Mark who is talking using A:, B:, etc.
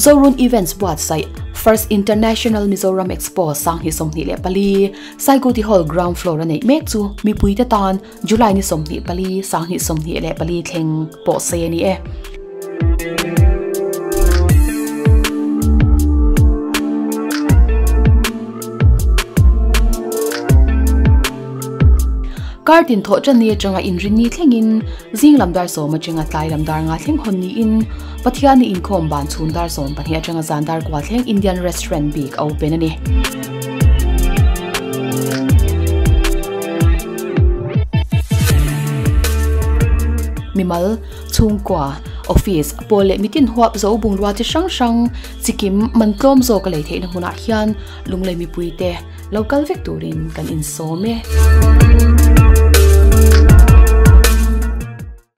A: Zorun Events buatsaih First International Mizoram Expo 2024, Saikuti Hall ground floor a neih mek chu mipuite tan July ni 24, 2024 thleng pawh sei a ni e. Kar tin thawh tan ni atanga inrinni thlengin zing lam dar sawm atanga tlai lam dar nga thleng hawn niin Pathianni inkhawm ban chhun dar 12 atanga zan dar kua thleng Indian Restaurant bik a open a ni. Mimal, chhungkua, office, pawl leh mitin huap zo bungrua chi hrang hrang chikim man tlawm zawk a lei theihna hmunah hian lunglei mipuite lo kal vek turin kan insawm e.